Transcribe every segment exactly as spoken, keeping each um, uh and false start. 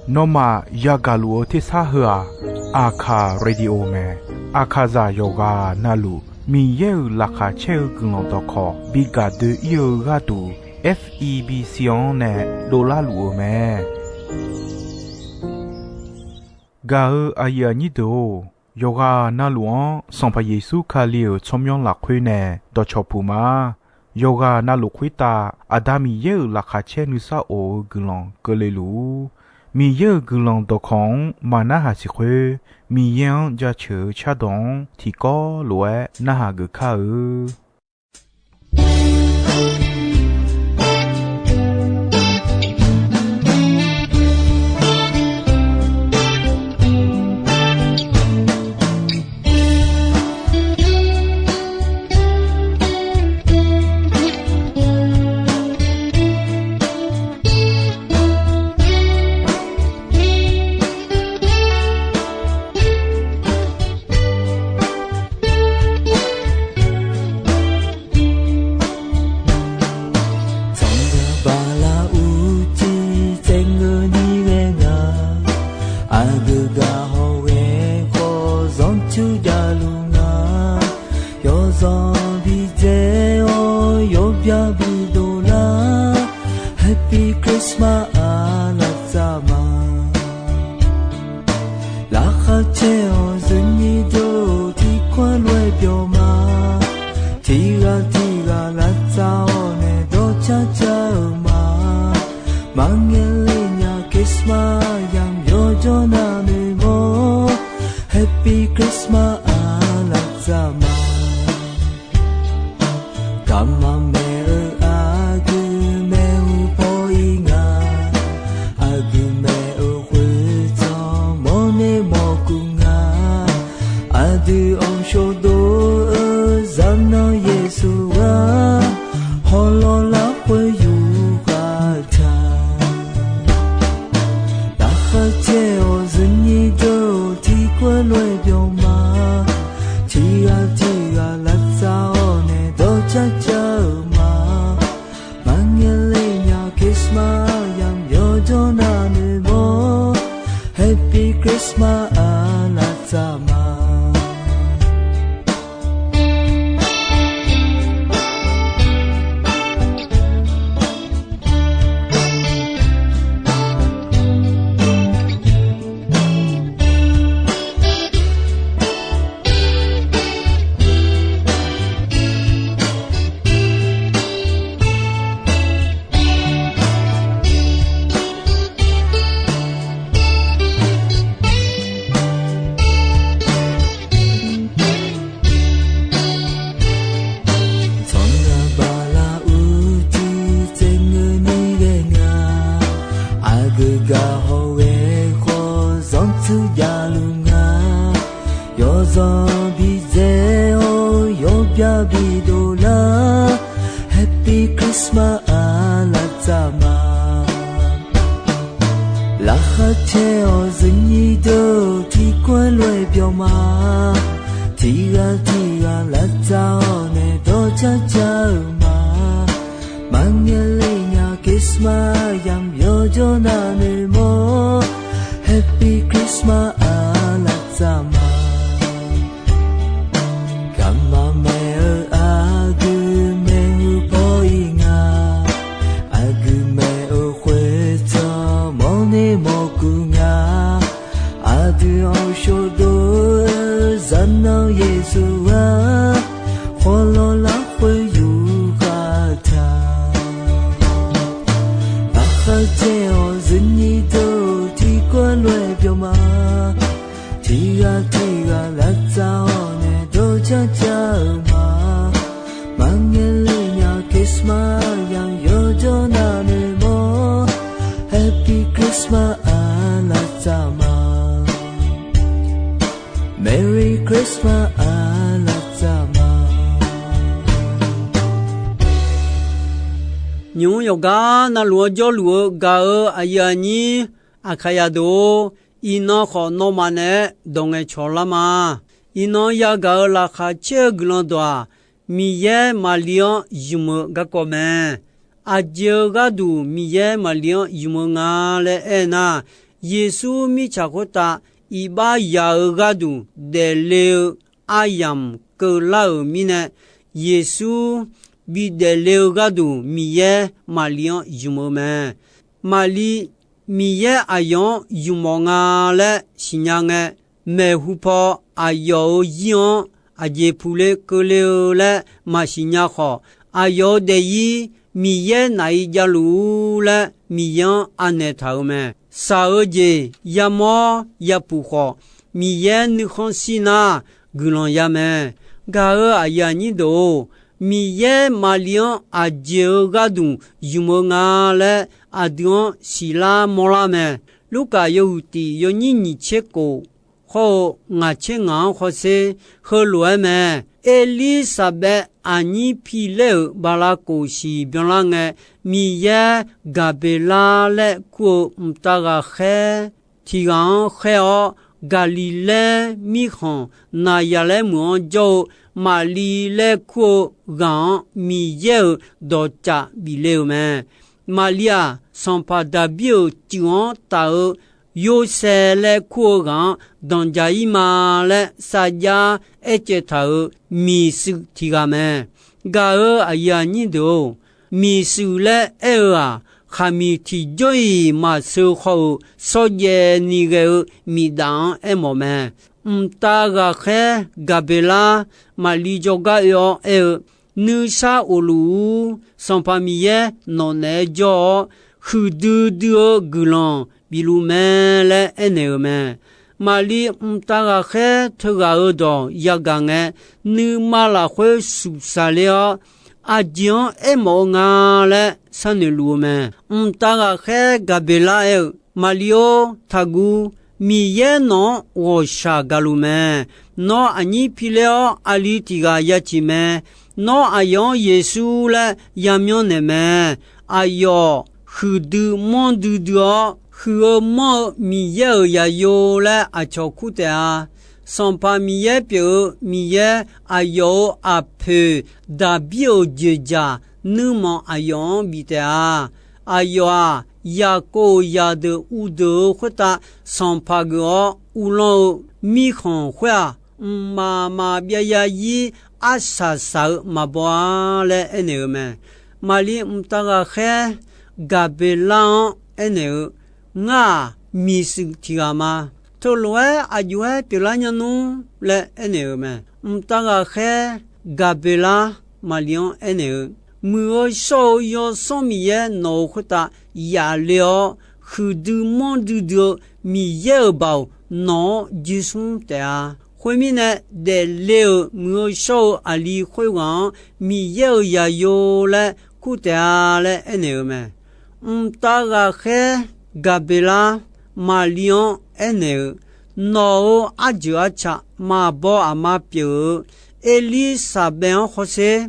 Nawmaf yagaq luf-eu tersar heu-aq, Aqkaq Radio mae. Aqkaqzaq yawqghaq navluf Miqyaer-euq laqkhaq caer-eu guiqlanq dawqkawq bi gaq doe-ir-eu gharduq, F E B C-anr nae dovlar luf-eu mae. Gaq-eu aqyuif aqnyir deuq-or, yawqghaq navluf-anr Sanqpaq Yeqsur Kali-euq tsawrmyanr lafkhoer nae dawqcawq puq ma. Yawqghaq navluf khoertav Aqda Miqyaer-euq laqkhaq caer nuisar of-eu guiqlanq keuvle luf-ur. Miqyaer-euq guiqlanq dawqkawq-anr maqnarhaq siq khoer, Miqyaer-anr jaceuq-eu cardawq-anr tiqkawv lof-aer narhaq geuf kar-eu. Tsawrhaq bala uqcif tsaev-eu ni ghae nga, aqgeu gaq hawghae khawf zanrtsuir javluf nga. Yawzanq bidzae-awr yawbya bidov lar, Happy Christmas aqlaf tsaf ma. Laqkhaq caer-awq zuinyir deuq-or, tiqkawv lof-aer byawq ma. Tiqghaq tiqghaq lavtsav-awr nae dawrcar car-eu ma. Maqngae le nya Christmas yamq yawjawr navnoeq mawr, Happy Christmas aqlaf tsaf ma. Garma maeq-eu aqdui maeqhu paw-ir nga. Aqdui maeq-eu khoertsanq mawrner mawrkuv nga. Aqdui-anr shawdov-eu zaqnanr Yeqsur-aq, hawlawr lafkhoer yufkhav taq. Laqkhaq caer-awq zuinyir deuq-or, tiqkawv lof-aer byawq ma. Tiqghaq tiqghaq lavtsav-awr nae dawrcar car-eu ma. Maqngae le nya Christmas yamq yawjawr navnoeq mawr, Happy Christmas aqlaf tsaf ma. Tsawrhaq bala uqcif tsaev-eu ni ghae nga. Aqgeu gaq hawghae khawf zanrtsuir javluf nga. Yawzanq bidzae-awr yawbya bidov lar, Happy Christmas aqlaf tsaf ma. Laqkhaq caer-awq zuinyir deuq-or, tiqkawv lof-aer byawq ma. Tiqghaq tiqghaq lavtsav-awr nae dawrcar car-eu ma. Maqngae le nya Christmas yamq yawjawr navnoeq mawr, Happy Christmas aqlaf tsaf ma. Garma maeq-eu aqdui maeqhu paw-ir nga. Aqdui maeq-eu khoertsanq mawrner mawrkuv nga. Aqdui-anr shawdov-eu zaqnanr Yeqsur-aq, hawlawr lafkhoer yufkhav taq. Laqkhaq caer-awq zuinyir deuq-or, tiqkawv lof-aer byawq ma. Tiqghaq tiqghaq lavtsav-awr nae dawrcar car-eu ma. Maqngae le nya Christmas yamq yawjawr navnoeq mawr, Happy Christmas aqlaf tsaf ma. Merry Christmas aqlaf tsaf ma. Nymq-mr yawqgar navluf-anr jawrluf-eu gaq-eu aqyuif aqnyir Aqkaqzaq deuq-or, iqnan khawf nawmaf naeq-aer dawq ngaeqcawq lar ma. Iqnan yagaq-euq laqkhaq caer-eu guiqlanq dawq-aq, Miqyaer maqli-anr ymq-eu garkawv mae. Aqjeq-eu gharduq Miqyaer Maqli-anr ymq-eu nga laer aernar, Yeqsur mirtsaq khoertav iqbax yaq-eu gharduq daefle-eu aryamq keuvlar-euq mirnae, Yeqsur bidaef le-eu gharduq Miqyaer Maqli-anr ymq-eu mae. Maqli Miqyaer aqyawf-anr ymq-awq nga laer siqnya ngae, maeqhu paw aqyawf-euq zir-anr aqjeq puqle keuvle-eu laer maqsiq nya khawf, aqyawf-euq daefzir Miqyaer naf-ir javluf-ur laer Miqyaer-anr anaeq taq-euq mae. Shaq-eu jeq yamawr yapuf khawf, Miqyaer nuikhanr shir nar guiqlanq ya mae. Gaq-euq aqyuif aqnyir deuq-or, Miqyaer Maqli-anr aqjeq-eu gharduq ymq-eu nga laer aqdui-anr siqlar mawrlar mae. Lurkaf yawhuiq tiq yawnyir nyiq tser kof hawr-eu ngaq tser ngaq-anr hawsher heulof-aer mae. Erlirsaqbaev aqnyir pilaer-euq bala kof siq byanlar ngae, Miqyaer Gaqbeqlar laer kur-eu mqtav ghaqkhaer tiq ghaq-anr khaer-awr, Gaqliqlaer mirkhanq Naqyaqlaer meuq-anr jawr-eu Maqli laer kur-eu ghaq-anr Miqyaer-euq dawqcaf bif le-euq mae. Maqli-aq, sanqpaq Daqbir-euq cuif-anr taf-eu Yorsaev laer kur-eu ghaq-anr danqdzaq-ir ma laer sarjax aercaev taq-euq miqshuif tiq ghaq mae. Gaq-euq aqyuif aqnyir deuq-or, miqshuif laer aer-eu-aq, khaqmiq tiqjawr-iq maqsheu khawf-euq shawrjaev ni ghae-eu miqdaf-anr aermawf mae. Mqtav ghaqkhaer Gaqbeqlar Maqli jawrgar oe-awr aer-eu, Nuisar of luf-ur. Sanqpaq Miqyaer nawq naeq-aer jawr-awr, huiqdui dui-eu guiqlanq bif luf mae laer aernaeq-euq mae. Maqli mqtav ghaqkhaer teughaq-euq dawq yagaq ngae, nuima lafkhoer suqsaq ler-awr, aqjeq-anr aermawf-eu nga laer sharnoeq luf-eu mae. Mqtav ghaqkhaer Gaqbeqlar aer-eu, Maqli-or, taqguv. Miqyaer nawq-anr ghawqshaq gaq luf mae. Nawr aqnyir pilaer-awr, aqli tiq ghaq ya ciq mae. Nawr aqyawf-anr Yeqsur laer yamyanr naeq mae. Aqyawf huiqdui manrdui dui-awr, huiq-eu manr-eu Miqyaer-euq zaqyo laer aqcawq kur taef-a. Sanqpaq Miqyaer pyeuf-eu Miqyaer, aqyawf-euq aqpoeq Daqbir-euq dzoeqdzaq nuirmanq aqyawf-anr bif taef-a. Aqyawf-aq, Yaqkov-euq zaqdeuq uvdeuq-eu khoertav sanqpaq geuf-awr uvlanr-eu mirkhanq khoer-aq, mqmaq maqbyav zarzir arsaq saq-eu maqbaw-a laer aernaeq-eu mae. Maqli mqtav ghaqkhaer Gaqbeqlar-anr aernaeq-eu, Ngar-aq, miqshuif tiq ghaq ma. Teulof-aer aqjox-aer pyeuflar nya nmr laer aernaeq-euq mae. Mqtav ghaqkhaer Gaqbeqlar Maqli-anr aernaeq-eu, Muiq-eu shawr-eu Yawsanr Miqyaer nawq-euq khoertav yaf le-awr, huiqdui manrdui dui-eu Miqyaer-euq baoq nawq-anr jismr taef-a. Khoermirnae, daefle-euq muiq-eu shawr-eu aqli khoerghaq-anr Miqyaer-euq zaqyo laer kur taef-a laer aernaeq-eu mae. Mqtav ghaqkhaer Gaqbeqlar Maqli-anr aernaeq-eu, Nawq-euq arjeuq arca maqbaw aqma pyeuf-eu Erlirsaqbaev-anr hawsher.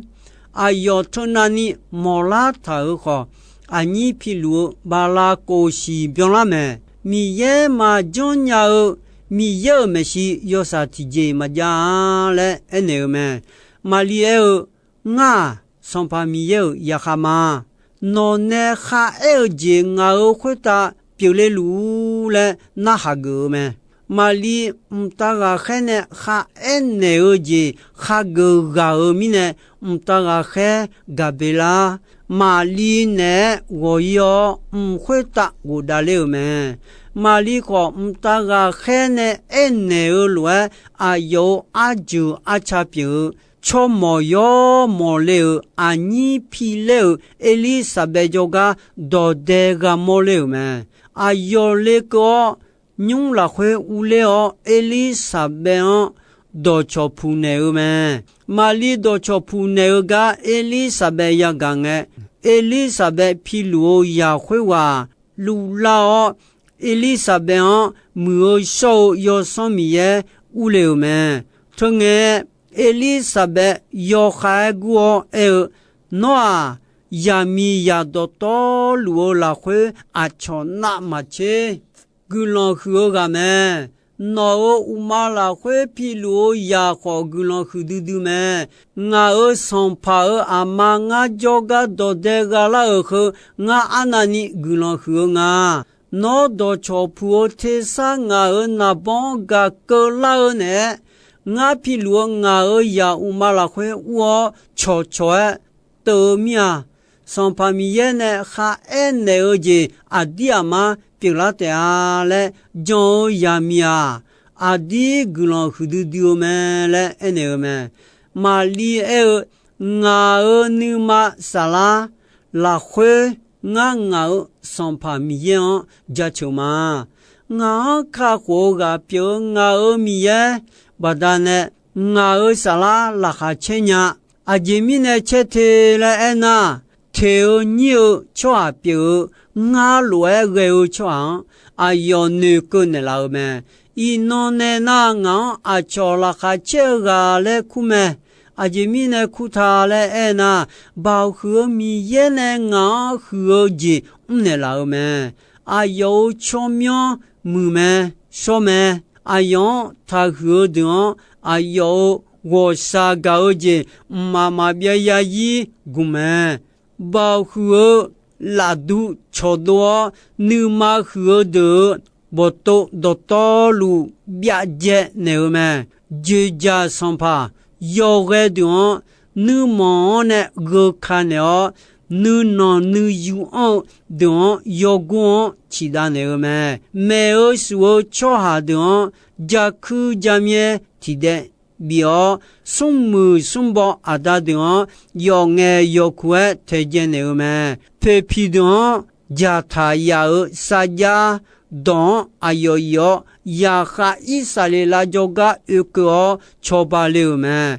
Aqyawf teunavni mawqlar taq-euq khawf, aqnyir piluf-eu bala kof siq byanlar mae. Miqyaer maqjanr nya-eu Miqyaer-euq maeqshi yawshaef tiqjeq maqjav-a laer aernaeq-eu mae. Maqli aer-eu, Ngar-aq, Sanqpaq Miqyaer-euq yarkhaq ma. Nawq nae kharaer-eu jeq ngaq-euq khoertav pyeufle luf-ur laer narhaq geuf-eu mae. Maqli mqtav ghaqkhaer nae kharaer naeq-eu jeq khageuf ghaq-euq mirnae, mqtav ghaqkhaer Gaqbeqlar Maqli naeq-aer ghawq-ir-awr, mq khoertav ghofdav ler-euq mae. Maqli khawf, mqtav ghaqkhaer nae aernaeq-eu lof-aer, aqyawf-euq arjeuq arca pyeuf-eu tsawrmawq yawr mawq le-euq aqnyir pilaer-euq Erlirsaqbaev jawrgar dawq dae gha mawr ler-euq mae. Aqyawf lekeuv-awr, nymr lafkhoer urler-awr, Erlirsaqbaev-anr dawqcawq puq naeq-eu mae. Maqli dawqcawq puq naeq-eu gar Erlirsaqbaev yagaq ngae, Erlirsaqbaev piluf-eu zaq khoerghaq luvlar-awr, Erlirsaqbaev-anr Muiq-eu shawr-eu Yawsanr Miqyaer urle-euq mae. Teungae, Erlirsaqbaev yawkhav-aer gur-awr aer-eu, Nawr-aq, zaqmiqzaq dawqtawvluf-eu lafkhoer aqcawq navmaqtser guiqlanq huiq-eu ghaq mae. Nawq-euq uqma lafkhoer piluf-eu zaq khawf guiqlanq huiqdui dui mae. Ngaq-euq sanqpaq-euq aqma ngar jawrgar dawqdae gha lar-euq heu, ngar arnavni guiqlanq huiq-eu nga. Nawr dawqcawq puq-eu tersar ngaq-euq naqbawr-anr gaq keuvlar-eu naeq-aer, ngar piluf-eu ngaq-euq zaq uqma lafkhoer ur-awr cawqcawq-aer teuv-eu mir-a. Sanqpaq Miqyaer nae kharaer naeq-eu jeq aqdir aqmar pyeuflar taef-a laer jan-eu zaqmiq-aq, aqdir guiqlanq huiqdui dui-eu mae laer aernaeq-eu mae. Maqliv aer-eu, Ngaq-euq nuima saflar lafkhoer ngar ngaq-euq Sanqpaq Miqyaer-anr jaceuq ma. Ngaq-anr kakhof-eu ghaq pyeuf-eu ngaq-euq Miqyaer baqdanae ngaq-euq saflar laqkhaq caer nya. Aqjeq mirnae caer te laer aernar, teq-eu nyir-eu tsawrhaq pyeuf-eu ngar lof-aer ghae-eu tsawrhaq-anr aqyawf noeqkeuv naeqlaf-eu mae. Iqnan nae nar, ngaq-anr aqcawq laqkhaq caer-eu ghaq laer kur mae. Aqjeq mirnae kur ta laer aernar, Baoq huiq-eu Miqyaer nae ngaq-anr huiq-eu jeq mrnaeq laf-eu mae. Aqyawf-euq tsawrmyanr muiq mae, shawr mae. Aqyawf-anr taqhuiq-eu deuq-anr, aqyawf-euq ghawqshaq gaq-eu jeq mqmaq maqbyav yarzir gmq mae. Baoq huiq-eu lafduv cawqdov-awr, nuima huiq-eu deuq-euq bawqtov dawqtawvluf byavjaev naeq-eu mae. Dzoeqdzaq sanqpaq yawghae deuq-anr nuirmanq-anr nae gheuka naeq-awr, nuinanq nuiyu anr-eu deuq-anr yawgor-anr ciqdav naeq-eu mae. Maeq-eu shuf-eu tsawrhaq deuq-anr jakuir jamyaer tiqdaev bif-awr, smrmuiq smrbaw aqda deuq-anr yawf ngaeq yawf kuq-aer taedzae naeq-eu mae. Poeqpiq deuq-anr dzaqtaq yaf-euq sarjax dawq-anr aqyawf iq-awr, zaqkhav Irsaqleqlav jawrgar oekeuv-awr cawba le-euq mae.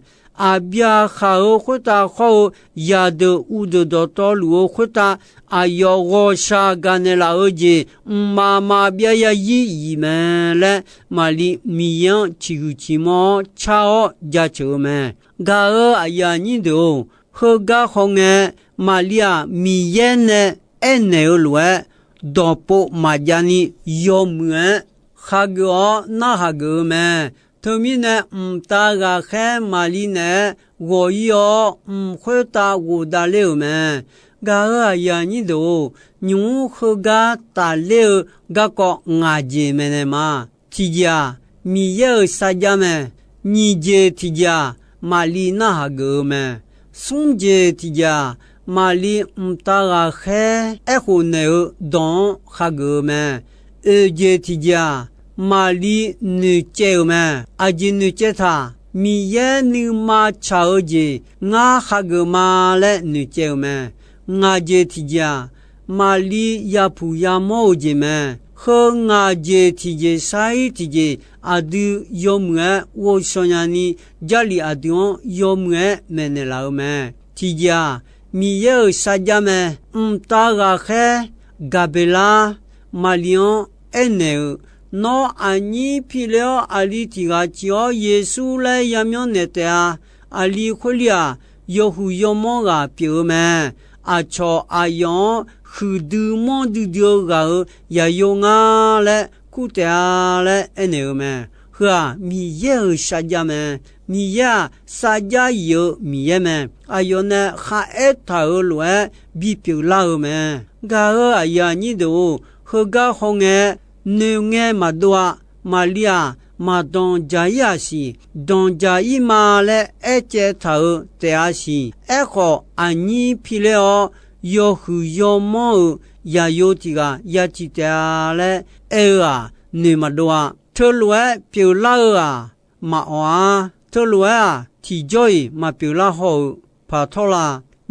Aqbyaqhaq-euq khoertav khawr-eu zaqdeuq uvdeuq dawqtawvluf-eu khoertav, aqyawf ghawqshaq gaqnaeq laf-eu jeq mqmaq maqbyav yarzir iq mae laer, Maqliv Miqyaer-anr ciqhuiq ciqmawr-awr car-awr jaceuq-eu mae. Gaq-euq aqyuif aqnyir deuq-or, heugar hawngae, Maqliv-aq, Miqyaer nae aernaeq-eu lof-aer, dawqpov maqjav ni yawmuiq-aer khageuf-awr narhaq geuf-eu mae. Teumirnae, mqtav ghaqkhaer Maqliv naeq-aer ghawq-ir-awr, mq khoertav ghofdav ler-euq mae. Gaq-euq aqyuif aqnyir deuq-or, nymq-mr heugar tafler-eu garkawv ngaq jeq maeqnaeq ma. Tiqjeq-aq, Miqyaer-euq sarjax mae. Nyiq jeq tiqjeq-aq, Maqliv narhaq geuf-eu mae. Smr jeq tiqjeq-aq, Maqliv mqtav ghaqkhaer aerkhof naeq-eu dawq-anr khageuf-eu mae. Oeq jeq tiqjeq-aq, Maqliv noeqcaev-euq mae. Aqjeq noeqcaev taq? Miqyaer nuima tsaq-eu jeq ngar khageuf ma laer noeqcaev-euq mae. Ngaq jeq tiqjeq-aq, Maqliv yapuq yamawr-eu jeq mae. Heu ngaq jeq tiqjeq sar-ir tiqjeq aqdui yawmuiq-aer ghovshaw nyani, Jarlif aqdui-anr yawmuiq-aer maeqnaeq laf-eu mae. Tiqjeq-aq, Miqyaer-euq sarjax mae. Mqtav ghaqkhaer Gaqbeqlar Maqliv-anr aernaeq-euq, Nawr aqnyir piler-awr, aqli tiq ghaq ciq-awr Yeqsur laer yamyanr naeq taef-a. Aqli khoerli-aq, yawhuiq yawmawr ghaq pyeuf-eu mae. Aqcawq aqyawf-anr huiqdui manrdui dui-eu ghaq-euq yaqyo ngar laer kur taef-a laer aernaeq-eu mae. Heu-aq, Miqyaer-euq sarjax mae. Miqyaer-aq, sarjax yif-eu Miqyaer mae. Aqyawf nae kharaer taq-euq lof-aer bipyeuf lar-eu mae. Gaq-euq aqyuif aqnyir deuq-or, heugar hawngae, noeqngae maqdov-a. Maqliv-aq, maqdanq dzaq-ir-aq siq, danq dzaq-ir ma laer aercaev taq-euq taef-a siq. Aerkhawf, aqnyir piler-awr, yawhuiq yawmawr-euq yaqyo tiq ghaq yaciq taef-a laer aer-eu-aq, noeq maqdov-a. Teulof-aer pyeuflar-eu-aq, maqawq-ar. Teulof-aer-aq, tiqjawr-iq maqpyeuf lar haw-euq paq tawr la?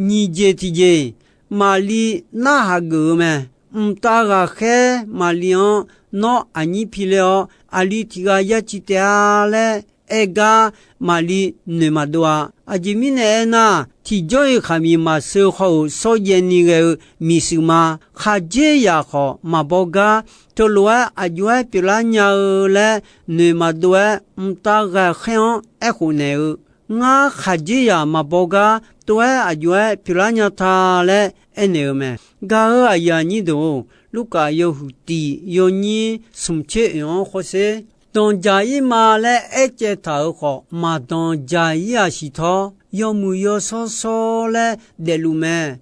Nyiq jeq tiqjeq, Maqliv narhaq geuf-eu mae. Mqtav ghaqkhaer Maqliv-anr, Nawr aqnyir piler-awr, aqli tiq ghaq yaciq taef-a laer aer gar Maqliv noeq maqdov-a. Aqjeq mirnae aernar, tiqjawr-iq khaqmiq maqseu haw-euq shawrjaev ni ghae-eu miqshuif ma. Khaqdzerzaq khawf maqbaw gar, teulof-aer aq jov-aer pyeuflar nya-eu laer noeq maqdov-aer, mqtav ghaqkhaer-anr aerkhof naeq-eu, Ngar khaqdzerzaq maqbaw gar, tov-aer aq jov-aer pyeuflar nya ta laer aernaeq-eu mae. Gaq-euq aqyuif aqnyir deuq-or, Lurkaf yawhuiq tiq yawnyir smq tser oeq-anr hawsher. Danqdzaq-ir ma laer aercaev taq-euq khawf, maqdanqdzaq-ir-aq siqtawr, yawmuiq yawshawr shawr laer daefluf mae.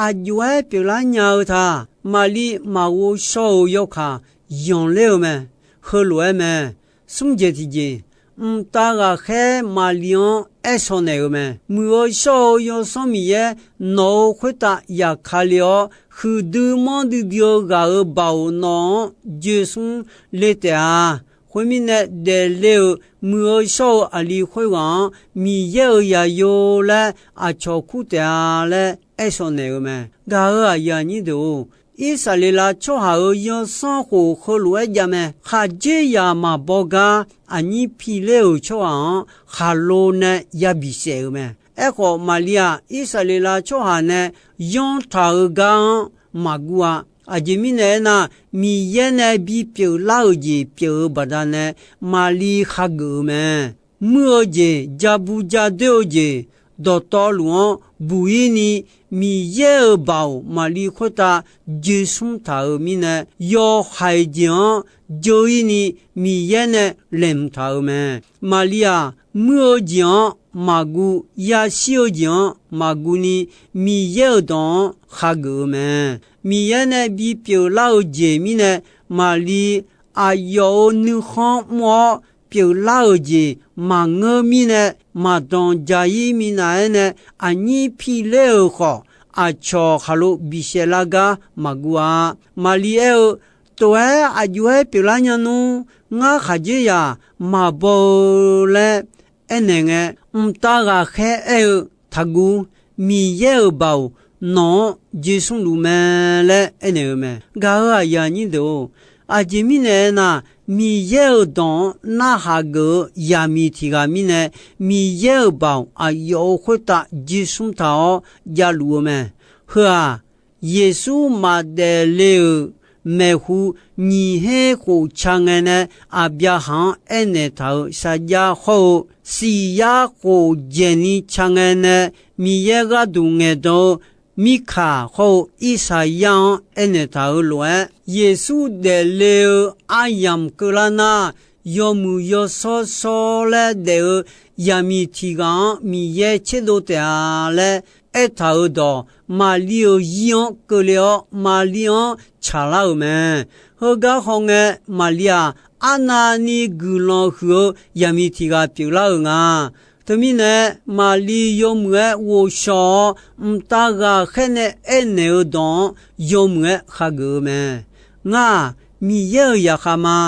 Aqjox-aer pyeuflar nya-eu ta. Maqliv maqghov shawr-eu yawkaq yanqler-eu mae. Heulof-aer mae. Smr jeq tiqjeq, mqtav ghaqkhaer Maqliv-anr aer shaw naeq-euq mae. Muiq-eu shawr-eu Yawsanr Miqyaer nawq-euq khoertav yaqkale-awr, huiqdui manrdui dui-eu ghaq-euq baoq nawq-anr joesmr le taef-a. Khoermirnae, daefle-euq muiq-eu shawr-eu aqli khoerghaq-anr Miqyaer-euq zaqyo laer aqcawq kur taef-a laer aer shaw naeq-euq mae. Gaq-euq aqyuif aqnyir deuq-or, Irsaqleqlav tsawrhaq-euq yawsanr khof heulof-aer jav mae. Khaqdzerzaq maqbaw gar aqnyir piler-euq tsawrhaq-anr khaqlo nae ya bisaef-euq mae. Aerkhawf, Maqliv-aq, Irsaqleqlav tsawrhaq nae yanr taq-eu gar-anr maqguv-a. Aqjeq mirnae aernar, Miqyaer nae bipyeuf lar-euq jeq pyeuf-eu baqdanae Maqliv hageuf-eu mae. Muir-eu jeq, ja bu ja doer-eu jeq, dawqtawvluf-anr buq-ir ni, Miqyaer-euq baoq Maqliv khoertav joesmr taq-euq mirnae, yawhaiq jeq-anr jeur-ir ni Miqyaer nae laeqhmq taq-euq mae. Maqliv-aq, muir-eu jeq-anr maqguv, yashir-eu jeq-anr maqguv ni, Miqyaer-euq dawq-anr hageuf-eu mae. Miqyaer nae bipyeuf lar-eu jeq mirnae, Maqliv aqyawf-euq nuikhanr mr-awr pyeuflar-euq jeq maqngeur mirnae, maqdanq jaq-ir minav-aer nae aqnyir piler-euq khawf, aqcawq khaqlo bisaef lar gar maqguv-a. Maqliv aer-eu, Tof-aer aqjox-aer pyeuflar nya nmr. Ngar khaqdzerzaq maqbaw-eu laer aernaeq ngae, mqtav ghaqkhaer aer-eu, Taqguv. Miqyaer-euq baoq nawq-anr joesmrluf mae laer aernaeq-eu mae. Gaq-euq aqyuif aqnyir deuq-or, aqjeq mirnae aernar, Miqyaer-euq dawq-anr narhaq geuf-eu zaqmiq tiq ghaq mirnae, Miqyaer-euq baoq aqyawf-euq khoertav joesmr taq-awr javluf-eu mae. Heu-aq, Yeqsur maqdaef le-euq maeqhu nyiq her khof ca ngae nae Aqbyaqhaq-anr aernaeq taq-euq sarjax hawr-eu, siq yar khof dzaeqni ca ngae nae Miqyaer gharduq ngaeqdan-eu Mirkaq hawr-eu Irsaqyar-anr aernaeq taq-euq lof-aer, Yeqsur daefle-eu aryamq keuvlar nar, yawmuiq yawshawr shawr laer daef-eu zaqmiq tiq ghaq-anr Miqyaer tserdov taef-a laer aertaq-euq dawq, Maqliv-euq zir-anr keuvle-awr, Maqliv-anr tsaqlar-euq mae. Heugar hawngae, Maqliv-aq, arnavni guiqlanq huiq-eu zaqmiq tiq ghaq pyeuflar-euq nga. Teumirnae, Maqliv yawmuiq-aer ghovshaw-awr, mqtav ghaqkhaer nae aernaeq-eu dawq-anr yawmuiq-aer hageuf-eu mae. Ngar-aq, Miqyaer-euq zaqkhav ma.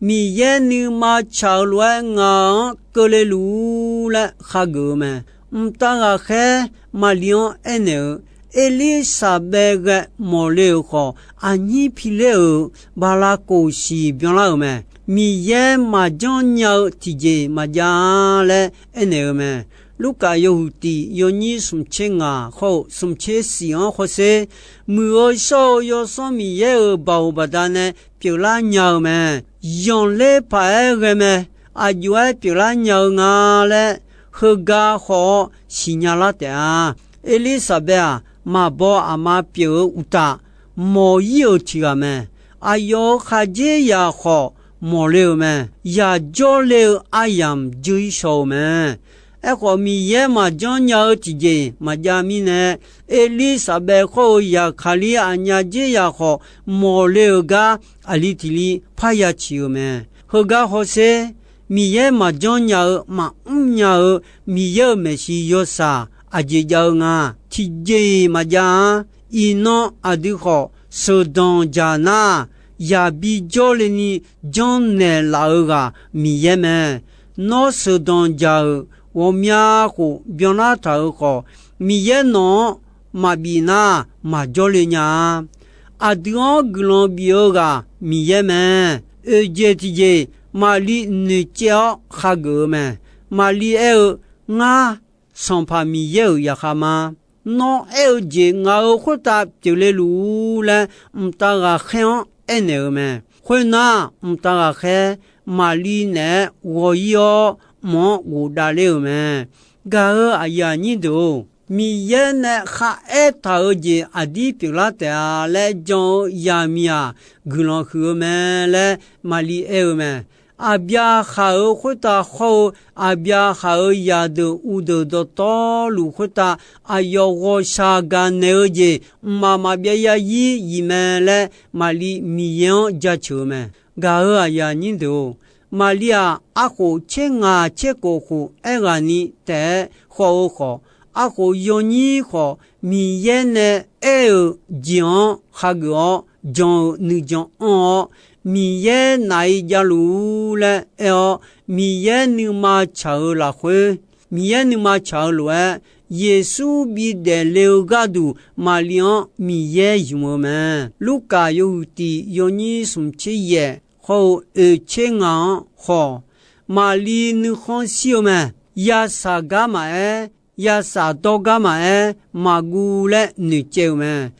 Miqyaer nuima tsaq-eu lof-aer ngaq-anr keuvle luf-ur laer hageuf-eu mae. Mqtav ghaqkhaer Maqliv-anr aernaeq-eu, Erlirsaqbaev ghae mawqle-euq khawf, aqnyir piler-euq bala kof siq byanlar-euq mae. Miqyaer maqjanr nya-eu tiqjeq maqjav-a laer aernaeq-eu mae. Lurkaf yawhuiq tiq yawnyir smqtser ngaq hawr-eu smqtser siq-anr hawsher, muiq-eu shawr-eu Yawsanr Miqyaer-euq baoq baqdanae pyeuflar nya-eu mae. Zanqler paq-aer ghae mae. Aqjox-aer pyeuflar nya-eu nga laer heugar haw-awr siqnya lar taef-a. Erlirsaqbaev-aq, maqbaw aqma pyeuf-eu uqtaf, mawq-ir-euq tiq ghaq mae. Aqyawf-euq khaqdzerzaq khawf mawqle-euq mae. Yaq jawrle-eu aryamq dzeur-ir shaw-eu mae. Aerkhawf, Miqyaer maqjanr nya-eu tiqjeq maqjav mirnae, Erlirsaqbaev hawr-eu zaqkaqlir aqnyaf dzerzaq khawf mawqle-euq gar aqli tiq li parya ciq-euq mae. Heugar hawsher, Miqyaer maqjanr nya-eu maqmr nya-eu Miqyaer-euq maeqshi yawshaq aqjeq jav-eu nga. Tiqjeq-iq maqjav-a. Iqnan aqdui khawf sheuqdanq jaq nar, yaqbi jawrle ni janrnaeq laf-eu ghaq Miqyaer mae. Nawr sheuqdanq jaq-euq ghawqmya khof byanlar taq-euq khawf, Miqyaer nawq-anr maqbif nar, maqjawr le nya-a. Aqdui-anr guiqlanq bif-eu ghaq Miqyaer mae. Oeq jeq tiqjeq, Maqliv noeqcaev-awr hageuf-eu mae. Maqliv aer-eu, Ngar, Sanqpaq Miqyaer-euq zaqkhav ma. Nawr aer-eu jeq ngaq-euq khoertav pyeufle luf-ur laer, mqtav ghaqkhaer-anr aernaeq-eu mae. Khoernar, mqtav ghaqkhaer Maqliv naeq-aer ghawq-ir-awr, mq-anr ghofdav ler-euq mae. Gaq-euq aqyuif aqnyir deuq-or, Miqyaer nae kharaer taq-euq jeq aqdir pyeuflar taef-a laer jan-eu zaqmiq-aq, guiqlanq huiq-eu mae laer Maqliv aer-eu mae. Aqbyaqhaq-euq khoertav hawr-eu, Aqbyaqhaq-euq zaqdeuq uqdeuq dawqtawvluf khoertav, aqyawf ghawqshaq gaqnaeq-eu jeq mqmaq maqbyav yarzir zif mae laer, Maqliv Miqyaer-anr jaceuq-eu mae. Gaq-euq aqyuif aqnyir deuq-or, Maqliv-aq, arkhof tser ngaq tser khof khof aerghaqni taef-aer khawf-eu khawf, arkhof yawnyir khawf, Miqyaer nae aer-euq jeq-anr khageuf-awr, jan-eu nuijan anr-awr, Miqyaer naf-iq javluf-ur laer aer-awr, Miqyaer nuima tsaq-eu lafkhoer, Miqyaer nuima tsaq-eu lof-aer, Yeqsur bidaef le-eu gharduq Maqliv-anr Miqyaer ymq-eu mae. Lurkaf yawhuiq tiq yawnyir smq tser yaef hawr-eu oeq tser ngaq-anr khawf, Maqliv nuikhanr shir-eu mae. Yasaq gar maqaer, yasaq dawr gar maqaer, maqguv laer noeqcaev-euq mae.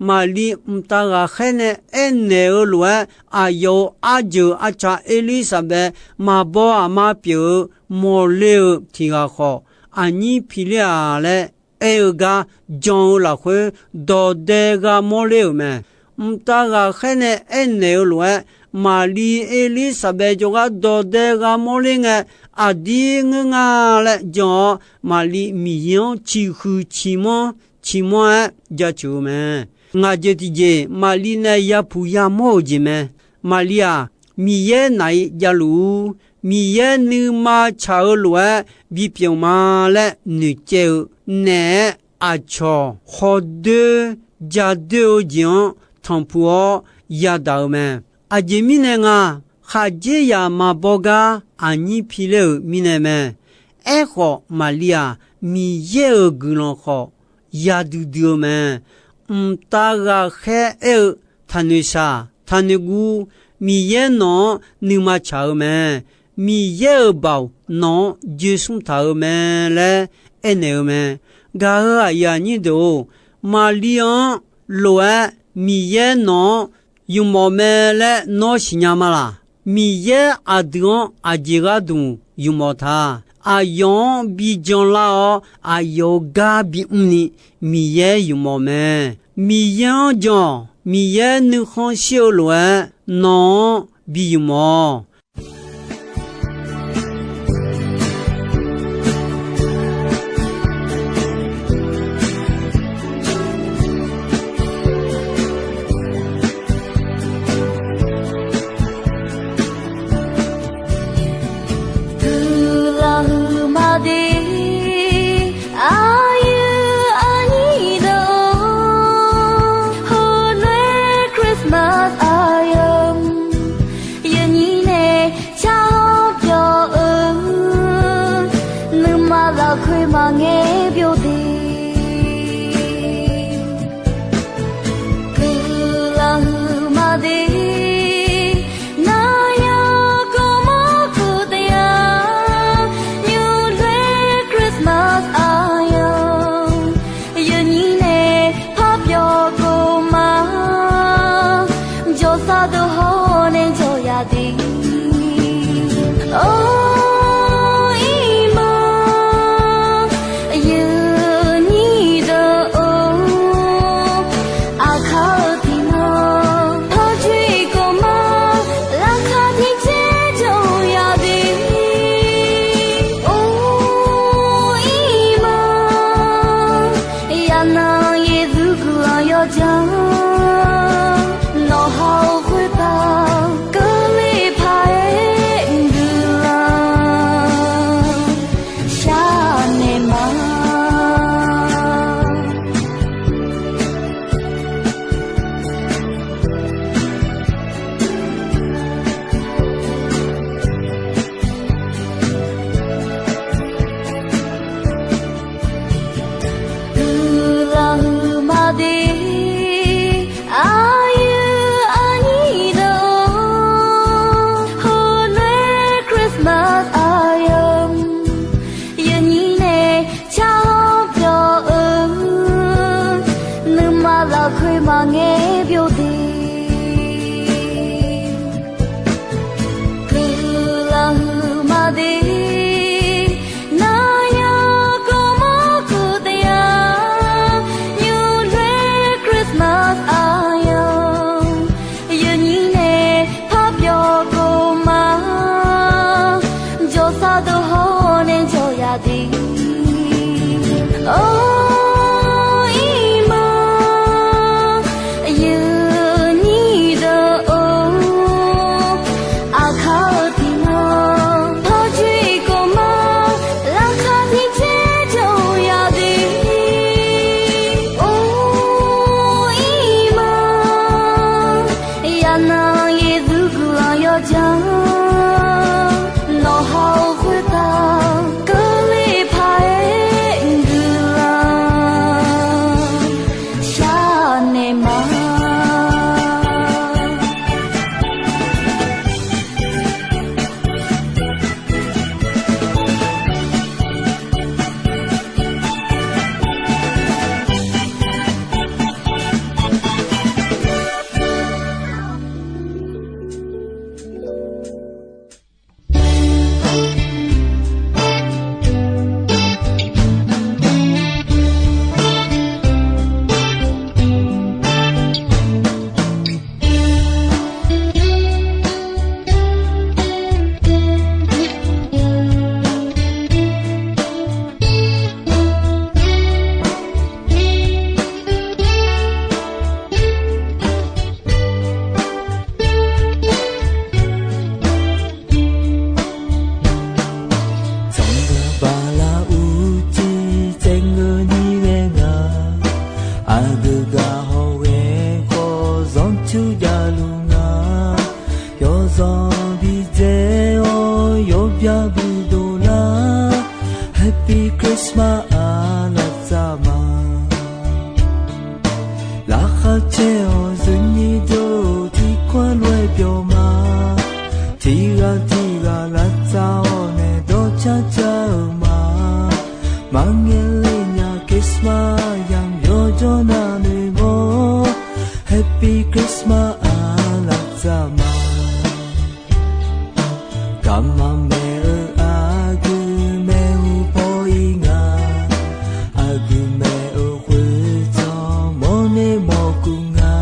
Maqliv mqtav ghaqkhaer nae aernaeq-eu lof-aer, aqyawf-euq arjeuq arca Erlirsaqbaev maqbaw aqma pyeuf-eu mawrler-eu tiq ghaq khawf, aqnyir piler-aq laer aer-eu gar jan-eu lafkhoer, dawqdae gha mawrler-euq mae. Mqtav ghaqkhaer nae aernaeq-eu lof-aer, Maqliv Erlirsaqbaev jawrgar dawqdae gha mawrler ngae, aqdir ngeur nga laer jan-awr, Maqliv Miqyaer-anr ciqhuiq ciqmanr ciqmanr-aer jaceuq-eu mae. Ngaq jeq tiqjeq Maqliv nae yapuq yamawr-euq jeq mae. Maqliv-aq, Miqyaer naf-iq javluf-ur, Miqyaer nuima tsaq-eu lof-aer bipyeuf ma laer noeqcaev-eu naeq-aer, aqcawq khawdoer jadoer-eu jeq-anr tanqpuq-awr yadaq-eu mae. Aqjeq mirnae nga, khaqdzerzaq maqbaw gar aqnyir piler-euq mirnae mae. Aerkhawf, Maqliv-aq, Miqyaer-euq guiqlanq khawf yadui dui-eu mae. Mqtav ghaqkhaer aer-eu, Taqnoeq shaq, taqnoeq guv, Miqyaer nawq-anr nuima tsaq-eu mae. Miqyaer-euq baoq nawq-anr joesmr taq-eu mae laer aernaeq-eu mae. Gaq-euq aqyuif aqnyir deuq-or, Maqliv-anr lof-aer Miqyaer nawq-anr ymq mawf mae laer nawr siqnya ma laq? Miqyaer aqdui-anr aqjeq gharduq ymq mawf ta. Aqyawf-anr bi janlar-awr, aqyawf-euq gar bimr ni Miqyaer ymq mawf mae. Miqyaer-anr jan-awq. Miqyaer nuikhanr shir-eu lof-aer nawq-anr bi ymq mawf-awq. Huiqlaf huiqma de, aqyuif aqnyir deuq-or, heulof-aer Christmas aqyawf yawnyir nae Tsuq javluf nga, yawzanq bidzae-awr yawbyav bidov lar, Happy Christmas aqlaf tsaf ma. Laqkhaq caer-awq zuifnyir deuq-or, tiqkawv lof-aer byawq ma. Tiqghaq tiqghaq lavtsav-awr nae dawrcar car-euq ma. Maqngae le nya Christmas yamq yawjawr navnoeq mawr, Happy Christmas aqlaf tsaf ma. Garma maeq-eu aqgeu maeqhu paw-ir nga. Aqgeu maeq-eu khoertsanq mawrner mawrkuv nga.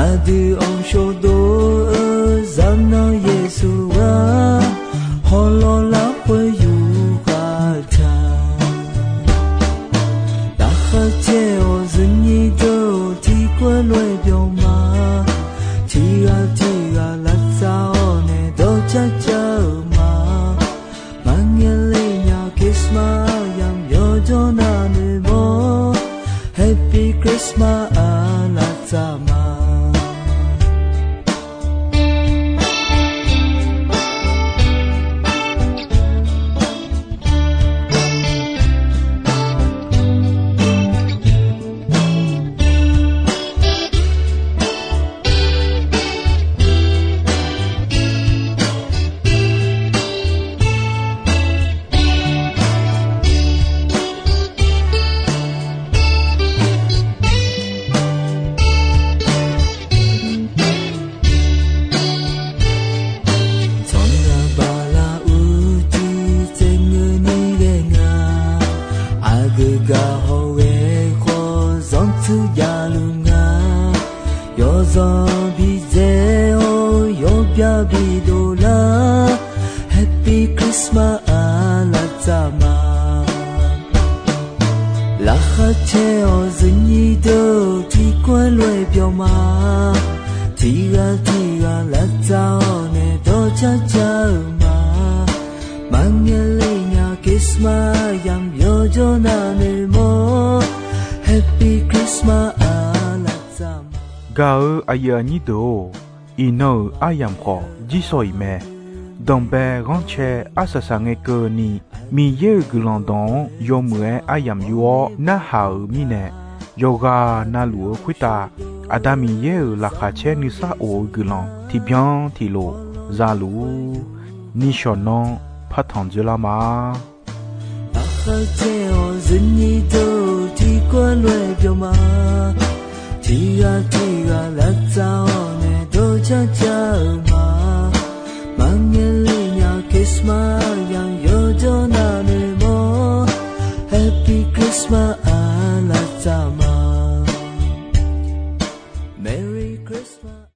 Aqdui-anr shawdov-eu zaqnanr Yeqsur ghaq, hawlawr lafkhoer yufkhav taq. Laqkhaq caer-awq zuifnyir deuq-or, tiqkawv lof-aer byawq ma. Tiqghaq tiqghaq lavtsav-awr nae dawrcar car-euq ma. Maqngae le nya Christmas yamq yawjawr navnoeq mawr, Happy Christmas aqlaf tsaf ma. Tsawrhaq bala uicuiv tsaevngeur ni ghae nga. Aqgeu gaq hawghae khawf zanrtsuir javluf nga. Yawzanq bidzae-awr yawbyav bidov lar, Happy Christmas aqlaf tsaf ma. Laqkhaq caer-awq zuifnyir deuq-or, tiqkawv lof-aer byawq ma. Tiqghaq tiqghaq lavtsav-awr nae dawrcar car-euq ma. Maqngae le nya Christmas yamq yawjawr navnoeq mawr, Happy Christmas aqlaf tsaf ma. Gaq-eu aqyuif aqnyir deuq-or, iqnan-euq aryamq khawf jirsawq iq mae. Danqbae ghanrcae arsaq saqngae keuvni, Miqyaer-euq guiqlanq dawq-anr yawmuiq-aer aryamq yur-awr narhaq-euq mirnae, yawqghaq navluf-eu khoertav Aqda Miqyaer-euq laqkhaq caer nuisar of-eu guiqlanq tiqbyan tiqlof za luf-ur. Nishawq nanr partanq dzoerlar ma. Laqkhaq caer-awq zuifnyir deuq-or, tiqkawv lof-aer byawq ma. Tiqghaq tiqghaq lavtsav-awr nae dawrcar car-euq ma. Maqngae le nya Christmas yamq yawjawr navnoeq mawr, Happy Christmas